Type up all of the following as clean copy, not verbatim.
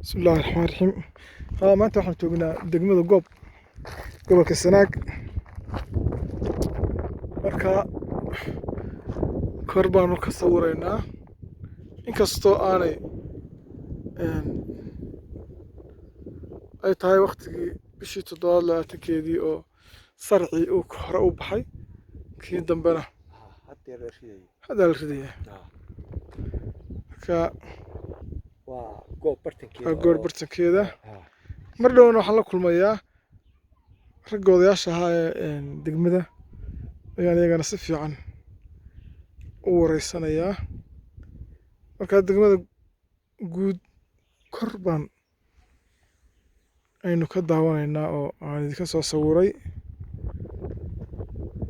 Bismillahi raxmaan raxiim. Maanta waxaan joognaa degmada Goob, gobolka Sanaag. Marka kor baanu ka sawiraynaa, inkastoo aanay ay tahay waktigii bishii toddobaad 20-keedii oo sarcii uu hore u baxay, kii dambena haddaa la ridayaa. Marka waa Goob bartankeeda. Waa Goob bartankeeda. Mar dhowna waxaan la kulmayaa ragga odayaasha ahaa ee degmada, ayaan iyagana si fiican u wareysanayaa. Marka degmada guud kor baan aynu ka daawanaynaa oo aan idinka soo sawiray.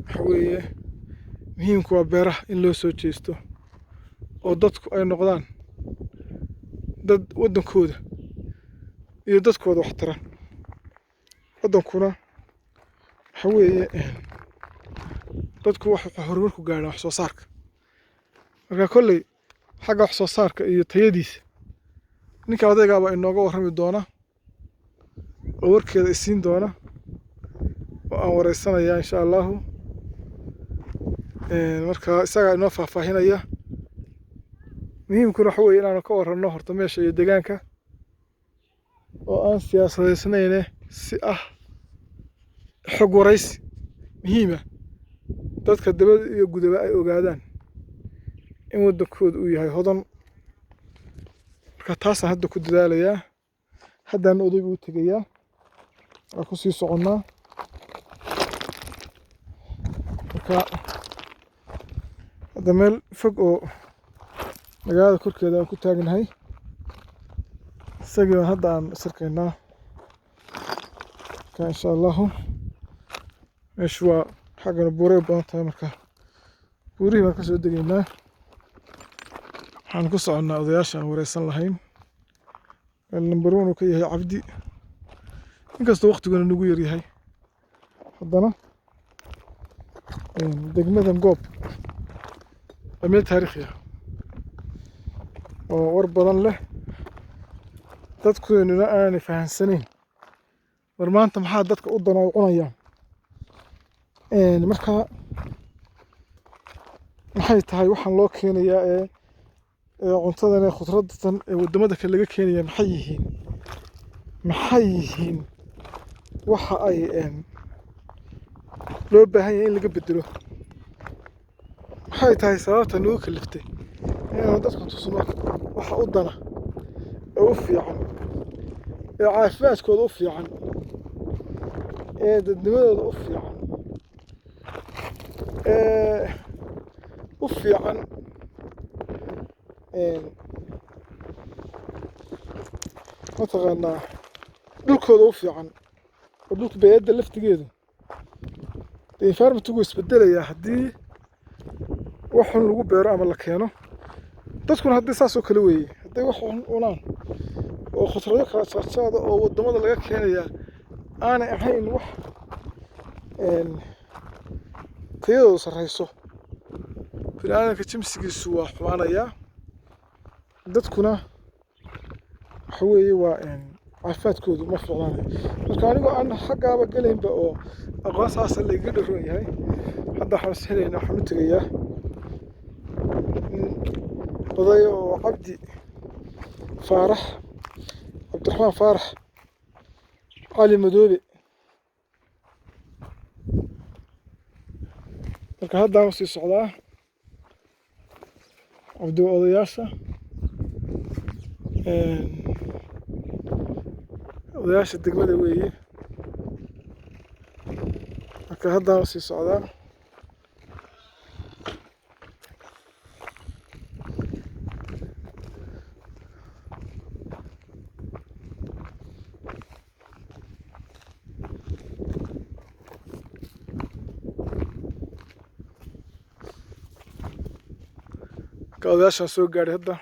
Waxa weeye muhiimku waa beeraha in loo soo jeesto oo dadku ay noqdaan dad waddankooda iyo dadkooda wax tara. Waddankuna waxa weeye dadku wax horumar ku gaadhaan wax soo saarka. Marka kolley xagga wax soo saarka iyo tayadiisa ninka odaygaaba inooga warrami doona oo warkeeda isiin doona oo aan wareysanayaa, insha Allahu. Marka isagaa inoo faahfaahinaya. Muhiimkuna waxa weeye inaanu ka warranno horta meesha iyo deegaanka oo aan siyaasadeysnayne, si ah xog waraysi muhiima, dadka dabada iyo gudaba ay ogaadaan in waddankooda uu yahay hodan. Marka taasaan hadda ku dadaalayaa, haddaan odayga u tegayaa, waa ku sii soconnaa. Marka hadda meel fog oo magaalada korkeeda aan ku taagnahay, isagii baan hadda aan isarkaynaa. Marka insha Allahu meeshu waa xaggana buuray u badan tahay, marka buurihii baan ka soo degaynaa. Waxaan ku soconnaa odayaasha aan wareysan lahayn, meel number one uu ka yahay Cabdi. Inkastoo waqtiguna nagu yar yahay, haddana degmadan Goob waa meel taariikhi ah oo war badan leh, dadkeenuna aanay fahansanayn war maanta maxaa dadka u dana ay cunayaan. Marka maxay tahay waxaan loo keenayaa ee cuntadan ee khudraddan ee waddamada kale laga keenaya? Maxay yihiin waxa ay loo baahan yahay in laga bedelo? Maxay tahay sababta nagu kaliftay inaanu dadka tusno waxa u dana ee u fiican, ee caafimaadkooda u fiican, ee dadnimadooda u fiican, ee u fiican mataqaanaa dhulkooda u fiican, oo dhulka bay'adda laftigeedu dee environment-gu wuu isbedelayaa haddii wax xun lagu beero ama la keeno. Dadkuna haddii saas oo kale weeye, hadday wax xun cunaan oo khudrado kala jaadjaada oo waddamada laga keenayaa aanay ahayn wax tayadoodu sarreyso, bini aadamka jimsigiisu waa xumaanayaa, dadkuna waxa weeye waa caafimaadkoodu ma fiicnaanayo. Marka anigoo aan xaggaaba gelaynba oo aqoon saasa laiga dharoon yahay, hadda waxaan is helaynaa, waxaan u tegayaa nin oday oo Cabdi Faarax, Cabdiraxmaan Faarax Cali Madoobe. Marka haddaan usii socdaa Cabdi, waa odayaasha degmada weeye. Marka haddaan usii socdaa. Marka odayaashaan soo gaadhay hadda.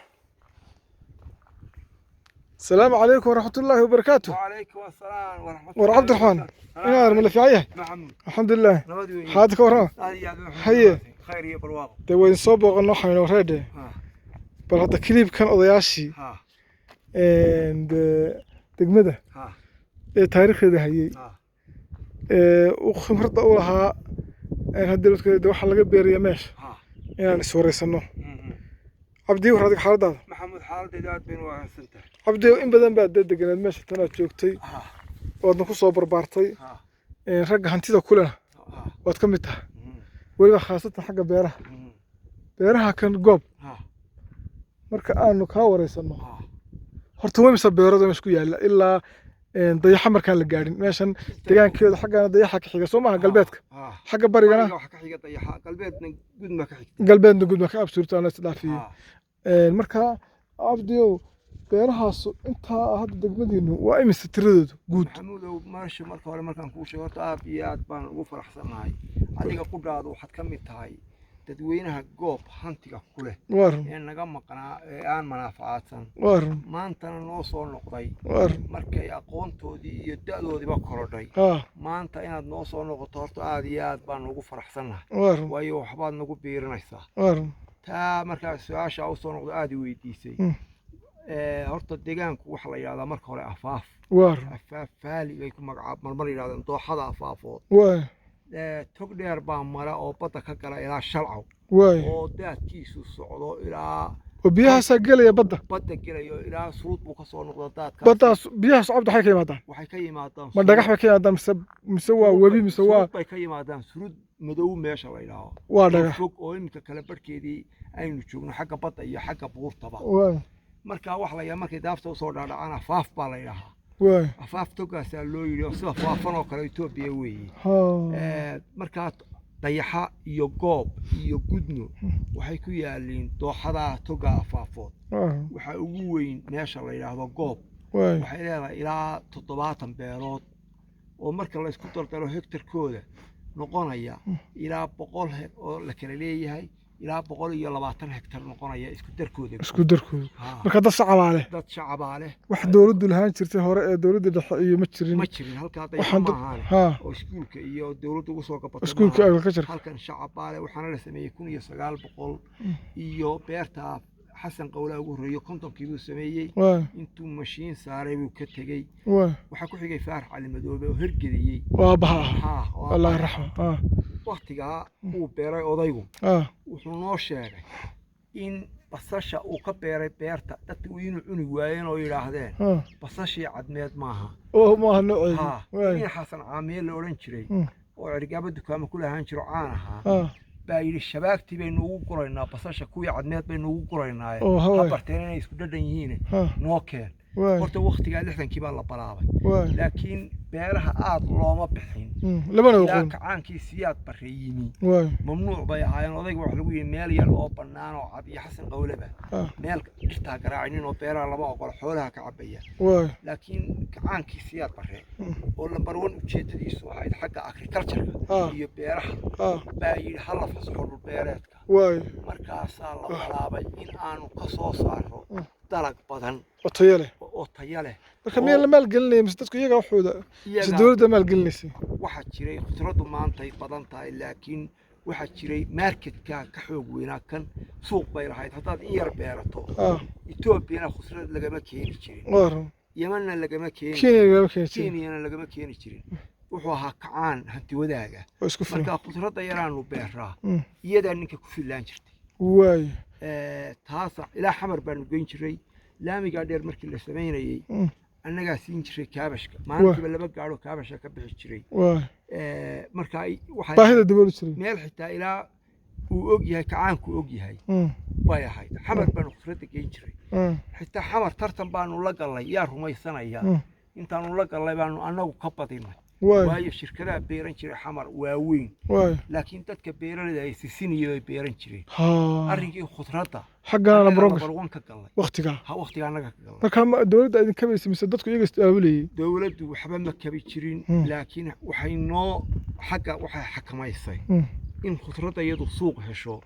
Asalaamu calaykum waraxmatullaahi wabarakaatu. وعليكم السلام ورحمة War Cabdiraxmaan, inaad ma la fiican yahay? محمد. Alxamdulilah. Nabad weeye. Xaalada ka warrama? Aad iyo aad waxaan Haye. Khayr iyo barwaaqo. Dee waydin soo booqanno, waxaynu reedhe bal hadda kiliibkan odayaashii. Degmada ee taariikhdeeda hayay, ee uu khibradda u lahaa, haddii dadka waxaa laga beeraya meesha, inaan iswareysano. Cabdi, war adiga xaaladaada? Maxamuud, xaaladdeedu aad baynu wanaagsan tahay. Cabdi, in badan baad dee deganeed meesha tanaad joogtay, waadna ku soo barbaartay. Ragga hantida kulena waad ka mid tahay, weliba khaasatan xagga beeraha, beeraha kan Goob. Marka aanu kaa wareysano, horta waa mise beerada meesha ku yaalla ilaa Dayaxa markaan la gaadhin meeshan deegaankeedu xaggana Dayaxa ka xiga, soo maaha? Galbeedka, xagga barigana Bariga waxa ka xiga Dayaxa, galbeedna Gudma ka xigta. Galbeedna Gudma ka absuurta ana isdhaafiyey. Marka Cabdiyow, beerahaasu intaa hadda degmadiinu waa imise tiradoodu guud? Maxamuudow, meesha marka hore markaan kuu sheego, horta aad iyo aad baan ugu faraxsanahay. Adiga qudhaadu waxaad ka mid tahay dadweynaha Goob hantiga ku leh Waa run. ee naga maqnaa ee aan manaafacaadsan, Waa run. maantana noo soo noqday Waa run. markay aqoontoodii iyo da'doodiiba korodhay. Maanta inaad noo soo noqoto horta aad iyo aad baan ugu faraxsannahay, Waa run. waayo waxbaad nagu biirinaysaa. Waa run. Taa markaa su-aasha usoo noqdo aad i weydiisay, horta deegaanku waxaa la yidhahdaa marka hore Afaaf. Waa run. Afaaf Valley bay ku magacaab marmar yidhahdeen, dooxada Afaafood. Tog dheer baa mara oo badda ka gala ilaa Shalcaw, oo daadkiisu socdo ilaa Oo biyahaasaa gelaya badda? Badda gelayo, ilaa Suud buu ka soo noqda daadkaas. Baddaas biyahaas, Cabdi, waxay ka yimaadaan? Waxay ka yimaadaan Ma dhagax bay ka yimaadaan mise waa webi mise waa Surud bay ka yimaadaan, Surud Madow meesha la yidhaaho. Waa oo dhagax fog oo iminka kale barhkeedii aynu joogno xagga badda iyo xagga buurtaba. Marka waxa la yidhaha markay daafta usoo dhaadhacaan Afaaf baa la yidhahaa. Afaaf togaasaa loo yidhi oo sida faafan oo kale Etoobiya weeye. Markaa Dayaxa iyo Goob iyo Gudno waxay ku yaaliin dooxadaa toga Afaafood. Waxaa ugu weyn meesha la yidhaahdo Goob. Waxay leedahay ilaa 70 beerood oo marka la isku dardaro hektarkooda noqonaya ilaa 100 oo la kala leeyahay, ilaa 120 hektar noqonaya isku darkooda. Isku darkooda. Marka dad shacabaa leh? Dad shacabaa leh. Wax dowladdu lahaan jirtay hore ee dowladda dhexe iyo ma jirin? Ma jirin. Halkaa Dayaxa Waxaan ma ahaane oo iskuulka iyo dowladdu ugu soo gabatay iskuulka maaha. Agriculture. Halkan shacabaa leh, waxaana la sameeyey 1900 iyo beerta Xasan Qawlaa ugu horreeyo, 50-kii buu sameeyey. Intuu mashiin saaray buu ka tegey. Waxaa ku xigay Faarax Cali Madoobe oo hergeliyey. Waa aabbaha ah? Haa, oo Allah aabbaha. Raxma. Waktigaa uu beeray odaygu wuxuu noo sheegay in basasha uu ka beeray beerta dadku inuu cuni waayeen oo yidhaahdeen basashii cadmeed maaha. Oo maaha nooceedii. Haa. In Xasan Caamiye la odhan jiray oo Cergaaba dukaamo ku lahaan jiro, caan ahaa, baa yidhi shabaagtii baynu ugu guraynaa basasha, kuwii cadmeed baynu ugu guraynaaye, Oo, ha hawaay. barteen inay isku dhadhan yihiin, noo keen. Horta waktigaa 60-kii baa la balaabay, laakiin beeraha aad looma bixin Lamana ilaa aqoon. kacaankii Siyaad Barre yimi. Mamnuuc bay ahaayeen. Odayga waxa lagu yidhi meel yar oo bannaan oo cad iyo Xasan Qawleba meel dhirtaa garaacinin oo beeraha lama ogola, xoolaha ka cabaya. Laakiin kacaankii Siyaad Barre oo lambar one ujeedadiisu ahayd xagga agricultureka iyo beeraha baa yidhi hala fasaxo dhul beereedka. Markaasaa la bilaabay in aanu ka soo saarno dalag badan oo tayo leh. Oo tayo leh. Marka miyaa la maalgelinaya mise dadku iyagaa waxooda mise Iyagaa. dowladda maalgelinaysay? Waxaa jiray khudraddu maantay badan tahay, laakiin waxaa jiray marketka ka xoog weynaa kan, suuq bay lahayd haddaad in yar beerato. Etoobiyana khudrad lagama keeni jirin. Waa run. Yemanna lagama keeni. Kenya lagama keeni jirin. Kenyana lagama keeni jirin. Wuxuu ahaa kacaan hanti wadaaga. Oo isku filan. Marka khudradda yaraanu beeraa iyadaa ninka ku fillaan jirtay. Taasa ilaa Xamar baanu geyn jiray. Laamigaa dheer markii la samaynayey annagaa siin jiray kaabashka, maalintiiba laba gaadho kaabasha ka bixi jiray. Marka waxay Baahida dabooli jiray. Meel xitaa ilaa uu og yahay kacaanku og yahay bay ahayd. Xamar baanu khudradda geyn jiray. Xitaa Xamar tartan baanu la gallay, yaa rumaysanaya? Intaanu la gallay baanu annagu ka badinay, waayo shirkadaha beeran jiray Xamar waaweyn, laakiin dadka beeralayda ay sisiniyo ay beeran jireen. Arrinkii khudradda xaggana annaga lambar number one ka gallay. Waqtigaa. Ha, waqtigaa annaga ka gallay. Marka ma dowladda idin kabaysa mise dadku iyaga is-abaabulayay? Dowladdu waxba ma kabi jirin, laakiin waxay noo xagga waxay xakamaysay in khudradda iyadu suuq hesho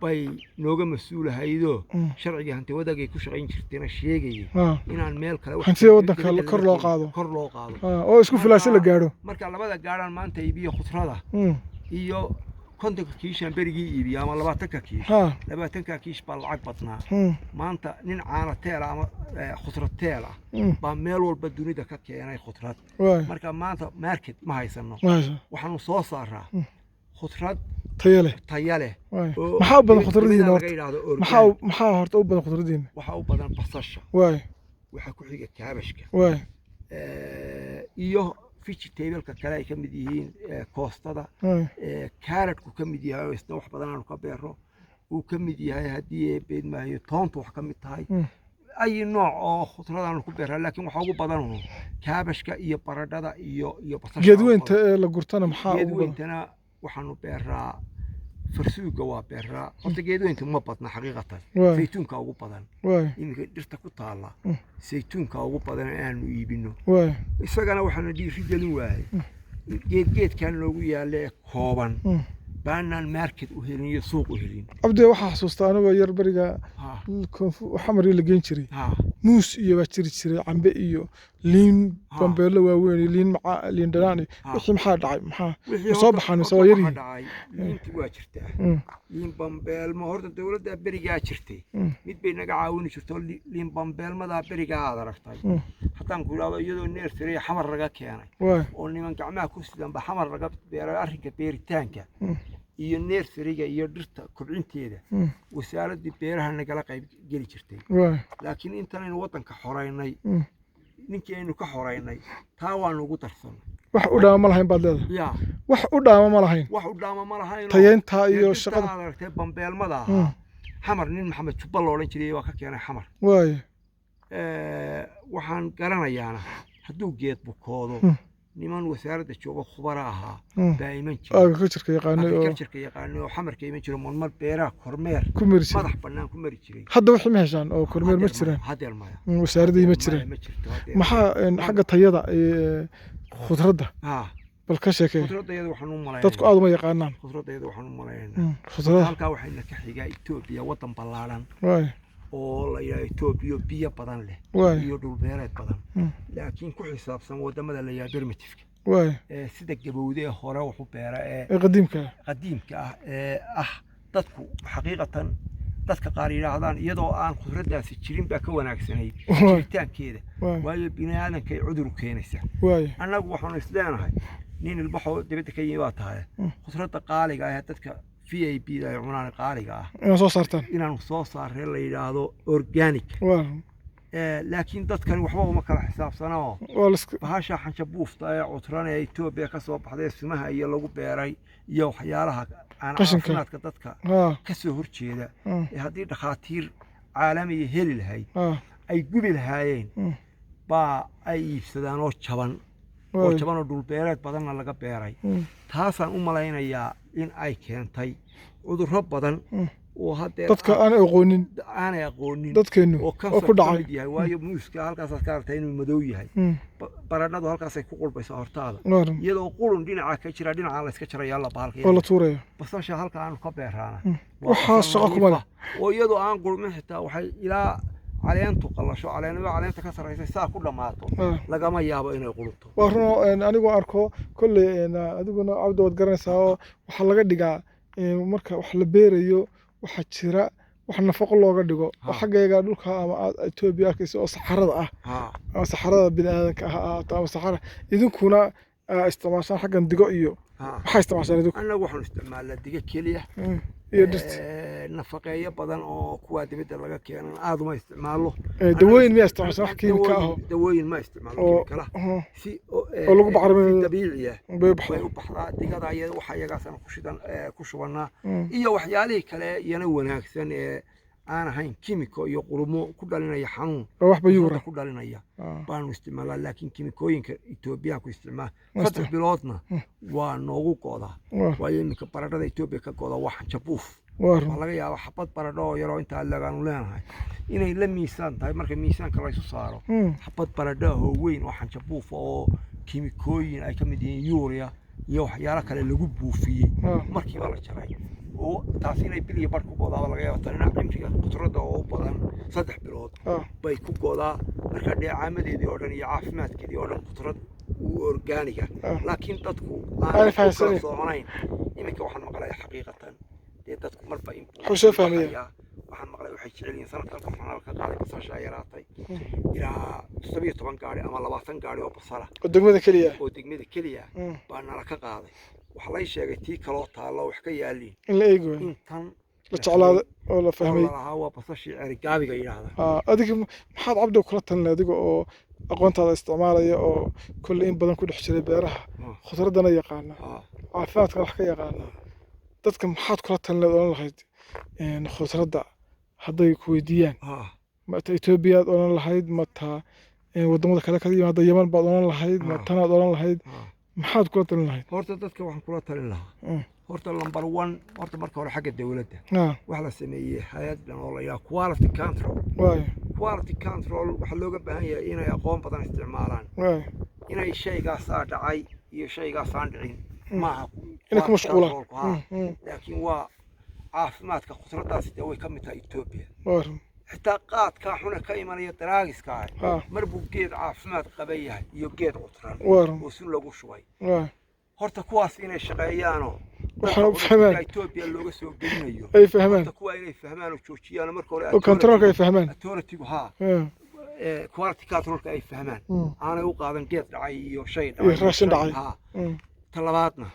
bay nooga mas-uulahaydoo sharciga hanti wadaagay ku shaqayn jirtayna sheegayay inaan meel kale wax Hantida waddanka dibadda kor laga loo keenin, qaado. Kor loo qaado. Oo isku filaasho la gaadho. Marka labada gaadhaan maanta iibiyo khudrada iyo 50-ka kiishaan berigii iibiya ama 20-ka kiish, Ha. 20-ka kiish baa lacag badnaa. Maanta nin caana teel ah ama khudrad teel ah baa meel walba dunida ka keenay khudrad. Marka maanta market ma haysano. Maasha. Waxaanu soo saaraa khudrad tayo leh. Tayo leh. Oo Maxaa u badan khudradiina dibadda horta? laga yidhaahdo organic. Maxaa horta u badan khudradiina? Waxaa u badan basasha. Waxaa ku xiga kaabashka. Iyo vegetable-ka kale ay ka mid yihiin koostada, carrot-ku ka mid yahay oo isna wax badan aanu ka beero, uu ka mid yahay haddii beedmaayo toontu wax ka mid tahay. Ay nooc oo khudradaanu ku beeraa, laakiin waxaa ugu badan uun kaabashka iyo baradhada iyo basasha ugu Geedweynta badan. ee la gurtana maxaa ugu badan? Geedweyntana waxaanu beeraa farsuuga, waa beeraa. Horta geedweynta ma badna xaqiiqatan. Saytuunka ugu badan. Iminka dhirta ku taalla saytuunka ugu badan ee aanu iibino. Isagana waxaana dhiiri gelin waayey geed geedkan loogu yaalla ee kooban baanaan market u helin iyo suuq u helin. Cabdi, waxaa xasuustaa anigoo yar beriga koonfur xamar la geen jiray, muus iyo baa jiri jiray, cambe iyo liin bambeelo waaweyn iyo liin macaa, liin dhanaan iyo wixii. Maxaa dhacay? Maxaa Wixii ma soo baxaan mise horta waa waxaa yaryihiin? dhacay, liintii waa jirtaa. Liin bambeelmo horta dowladda berigaa jirtay mid bay naga caawini jirto, liin bambeelmadaa berigaa aad aragtay. Haddaan ku idhaahdo, iyadoo nursery Xamar laga keenay oo niman gacmaha ku sidan ba Xamar laga beeray. Arrinka beeritaanka iyo nursery-ga iyo dhirta kobcinteeda wasaaraddii beeraha nagala qayb geli jirtay. Laakiin intanaynu waddanka xoraynay, ninkii aynu ka xoraynay, taa waanu ugu darsanay. Wax u dhaama ma lahayn baad leedahay? Ya. Wax u dhaama ma lahayn? Wax u dhaama ma lahayn. Tayeynta iyo shaqada aad aragtay bambeelmada ahaa, Xamar nin Maxamed Jubba la odhan jiray waa ka keenay Xamar. Waxaan garanayaana hadduu geed bukoodo, niman wasaaradda jooga khubara ahaa baa iman jiray. Agriculture yaqaanay oo Agriculture yaqaanay oo Xamarka iman jiro, marmar beeraha kormeer ku mari jiray. madax bannaan ku mari jiray. Hadda wixii ma heshaan oo kormeer ma Hadeer maya, jiraan? Hadeer maya. Wasaaradii ma Maya, jiraan? Ma jirto hadeer. Maxaa xagga tayada ee khudradda bal ka sheekee? Khudradayada waxaan u malaynaya Dadku aad uma yaqaanaan. Khudradayada waxaan u malaynaa Khudradda. halkaa waxayna ka xigaa Etoobiya, waddan ballaaran oo la yidhaha Etoobiya, biyo badan leh iyo dhulbeereed badan, laakiin ku xisaabsan wadamada la yidhaha primitive-ka ee sida gabowde ee hore wax u beera ee ee qadiimka ah. Qadiimka ah ee ah dadku xaqiiqatan dadka qaar yidhaahdaan iyadoo aan khudraddaasi jirin baa ka wanaagsanayd jiritaankeeda, waayo bini aadankay cudur u keenaysaa. Annagu waxaanu isleenahay nin ilbaxoo dibadda ka yimi baa tahay, khudradda qaaliga ah ee dadka VIP da ay cunaan qaaliga ah inaad soo saartaan, inaanu soo saaree la yidhaahdo organic. Laakiin dadkani waxba uma kala xisaabsana oo waa la iska bahasha xanjabuufta ee cudran ee Etoobiya ka soo baxday, sumaha iyo lagu beeray iyo waxyaalaha aan Qashinka. caafimaadka dadka ka soo horjeeda ee haddii dhakhaatiir caalamiya heli lahayd ay gubi lahaayeen baa ay iibsadaan oo jaban oo jaban oo dhulbeereed badanna laga beeray. Taasaan u malaynayaa in ay keentay cudurro badan oo haddeer Dadka aan aqoonin, aanay aqoonin dadkeennu oo oo kansar ku ka dhacay. mid yahay, waayo muuska halkaasaad ka aragtaa inuu madow yahay. Baradhadu halkaasay ku qulbaysaa hortaada, iyadoo qurun dhinaca ka jira, dhinaca la iska jarayaa la bahalka. Oo la tuuraya. Basasha halka aanu ka beeraana waa Waxaas basal shaqo kuma nadiif ah, oo iyadoo aan qurmin xitaa waxay ilaa caleentu qallasho, caleenimo caleenta ka sarraysa saa ku dhammaato, lagama yaabo inay qurunto. Waa run oo anigoo arko kolley, adiguna Cabdi waad garanaysaa, oo waxaa laga dhigaa marka wax la beerayo waxaa jira wax nafaqo looga dhigo oo xaggayga dhulka ama aad Etoobiya arkaysa oo saxarada ah ama saxarada bini'aadanka ah ha ahaato ama saxara idinkuna isticmaashaan xaggan digo iyo maxaa isticmaashaan idinku? Annagu waxaanu isticmaalnaa diga keliya Iyo dhirta. Nafaqeeyo badan oo kuwaa dibadda laga keenan aad uma isticmaalno. Dawooyin miyaa isticmaashaan, wax kiimika ah Dawooyin ma isticmaalno oo kiimikala si oo lagu bacriminayo? Si dabiici ah bay bay baxdaa. U baxdaa digada iyo waxa iyagaasaan ku shidan ku shubannaa iyo waxyaalihii kale iyana wanaagsan ee aan ahayn kimiko iyo qulumo ku dhalinaya xanuun Waa wax bayuura ummadda ku dhalinaya baanu isticmaalaa, laakiin kimikooyinka Etoobiyaanku isticmaal Waa 3 isticmaal. biloodna waa noogu go'daa, waayo iminka baradhada Etoobiya ka go'da waa xanjabuuf. Waa run. Waxaa laga yaabaa xabad baradho oo yaroo intaa lagaanu leenahay inay la miisaan tahay marka miisaanka laysu saaro, xabad baradho ah oo weyn oo xanjabuuf oo kimikooyin ay ka mid yihiin yuuriya iyo waxyaalo kale lagu buufiyey markiiba la jaray, oo taas inay bil iyo bar ku godaaba laga yaaba. Tanina cimriga khudradda oo u badan 3 bilood bay ku godaa, marka dheecaamadeedii oo dhan iyo caafimaadkeedii oo dhan khudrad Uu organic ga, laakiin dadku Aanay aanay ku kala fahamsanayn. sooconayn. Iminka waxaan maqlay xaqiiqatan dee dadku marba in buu Wuxuu soo fahmaya. baxayaa. Waxaan maqlay waxay jecel yihiin sanadkan waxaan ka qaaday basasha yaraatay, ilaa 17 gaari ama 20 gaari oo basala Oo degmada keliya. oo degmada keliya baa nala ka qaaday. Waxaa lay sheegay tii kaloo taallo wax ka yaaliin In la eegi waayo. In tan La jeclaaday oo la fahmay. Lahaa waa basashii Cerigaabiga yidhaahda. Adiga maxaad, Cabdi, kula talin, adiga oo aqoontaada isticmaalaya oo kolley in badan ku dhex jiray beeraha, khudradana yaqaana, caafimaadka wax ka yaqaana, dadka maxaad kula talin lahayd, odhan lahayd khudradda hadday ku weydiiyaan? Ma ta Etoobiyaad odhan lahayd, ma ta waddamada kale ka yimaada, Yeman baad odhan lahayd, ma tanaad odhan lahayd? Maxaad kula talin lahayd? Horta dadka waxaan kula talin lahaa, horta number one, horta marka hore xagga dowladda waxaa la sameeyey hay'ad dhan oo la yidhaha quality control. Quality control waxaa looga baahan yahay inay aqoon badan isticmaalaan, inay shaygaasaa dhacay iyo shaygaasaan dhicin maaha Inay ku quality mashquulaan. controlku, haa. Laakiin waa caafimaadka khudraddaasi dee way ka mid tahay Etoobiya. Waa run. Xitaa qaadkaa xuna ka imanaya daraagiska ah, mar buu geed caafimaad qaba yahay iyo geed cudran Waa run. oo sun lagu shubay. Horta kuwaas inay shaqeeyaanoo Waxaana dadka fahmaan. cudurka Etoobiya looga soo gelinayo Ay fahmaan. Horta kuwa inay fahmaan oo joojiyaan marka hore. Oo controlka ay fahmaan. Authority-gu, haa, quality controlka ay fahmaan, aanay u qaadan geed dhacay iyo shay dhacay Iyo raashin dhacay. Haa. Ta labaadna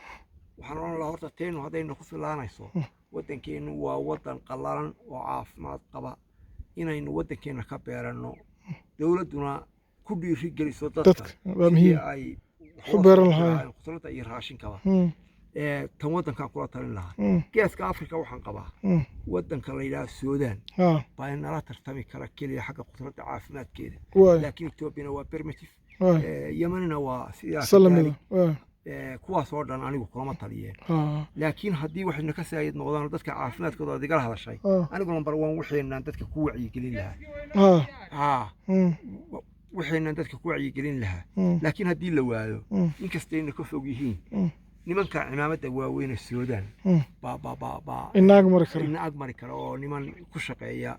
waxaan odhan lahaa, horta teenu haddayna ku filaanayso, waddankeennu waa waddan qallalan oo caafimaad qaba, inaynu waddankeenna ka beeranno, dowladduna ku dhiiri geliso dadka Dadka waa sidii muhiim. ay Wax u beeran lahaayeen. khudradda iyo raashinkaba. Tan waddankaan kula talin lahaa, Geeska Afrika waxaan qabaa waddanka la yidhaha Suudaan baa inala tartami kara keliya xagga khudradda caafimaadkeeda, laakiin Etoobiyana waa primitive, Yemanina waa sidaa salamida kadalik. Kuwaas oo dhan anigu kulama taliyeen, laakiin haddii waxayna ka saayid noqdaan oo dadka caafimaadkooda aad igala hadashay, anigu number one waxeenaan dadka ku wacyigelin lahaa. Waxeenaan dadka ku wacyigelin lahaa. Laakiin haddii la waayo, inkastayna ka fog yihiin, nimanka cimaamadda waaweyne Suudaan baa inaag mari kara. Ina ag mari kara oo niman ku shaqeeya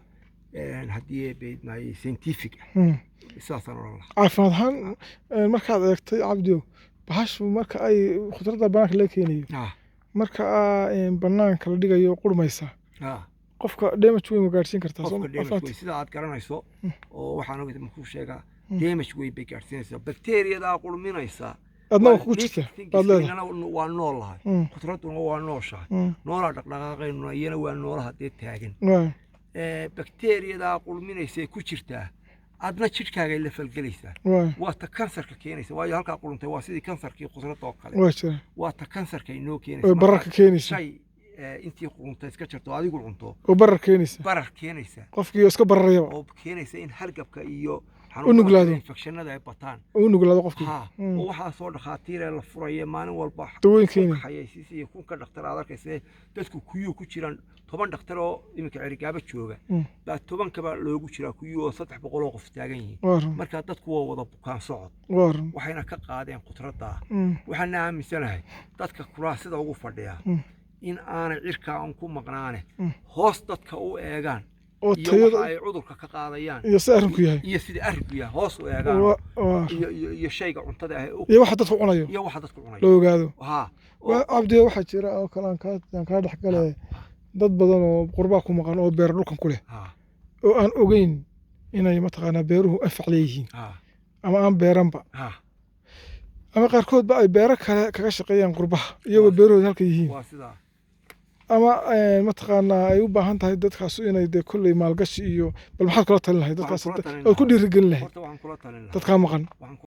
haddii ay beydmaaye scientific ah. Sidaasaan odhan lahaa. Caafimaad ahaan markaad eegtay, Cabdiow, bahashu marka ay khudradda banaanka laga keenayo, marka banaanka la dhigayo qurmaysa, qofka damage weyn ma gaadhsiin kartaa? Qofka damage caafimaadka? Weyn sida aad garanayso oo waxaan ogta makuu sheegaa, damage weyn bay gaadhsiinaysaa bakteeriyadaa qurminaysa. Adna waa kugu jirta baad leedahay. Inana waa nool lahay, khudradduna waa nooshahay, noolaa dhaqdhaqaaqaynuna iyana waa noolaha dee taagan. Bakteeriyadaa qurminaysay ku jirtaa, adna jidhkaagay la falgelaysaa. Waa ta kansarka keenaysa, waayo halkaa quruntay waa sidii kansarkii khudradda oo kale. Waa jira. Waa ta kansarka inoo keenaysa. Oo bararka keenaysa. Shay intii quruntay iska jarto, adigu cunto, Oo barar keenaysa. Barar keenaysa. Qofkii iska bararayaba. Oo keenaysa in hargabka iyo U nuglaado. Infectionada ay bataan. Oo u nuglaado qofkii. Ha. Oo waxaa soo dhakhaatiir ee la furaya maalin walba Dawooyin keenaya. Xayeysiis iyo kunka dhakhtar aad arkaysa dadku kuyuu ku jiraan, 10 dhakhtar oo iminka Cerigaaba jooga baa 10kaba loogu jiraa kuyuu oo 300 oo qof taagan yihiin. Waa run. Marka dadku waa wada bukaan socod. Waa run. Waxayna ka qaadeen khudradda. Waxaana aaminsanahay dadka kuraasida ugu fadhiya in aanay cirkaa un ku maqnaane, hoos dadka u eegaan oo iyo tayada waxa ay cudurka ka qaadayaan iyo si arrinku yahay iyo sida arrinku yahay hoos u eegaan waa iyo shayga cuntada ah ee iyo waxa dadku cunayo iyo waxa dadku cunayo la ogaado. Haa. Cabdi, waxaa jira oo kale aan kaa dhex gale, dad badan oo qurbaa ku maqan oo beer dhulkan ku leh oo aan ogeyn inay mataqaanaa beeruhu anfac leeyihiin, ama aan beeranba, ama qaarkoodba ay beero kale kaga shaqeeyaan qurbaha iyagoo beerahooda halka yihiin, Waa sidaa. ama mataqaanaa ay u baahan tahay dadkaas inay dee kolley maalgashi iyo bal maxaad kula talin lahayd dadkaas Waxaan kula talin ood ku lahaa. dhiirigelin lahayd Horta waxaan kula talin lahaa dadkaa maqan? Waxaan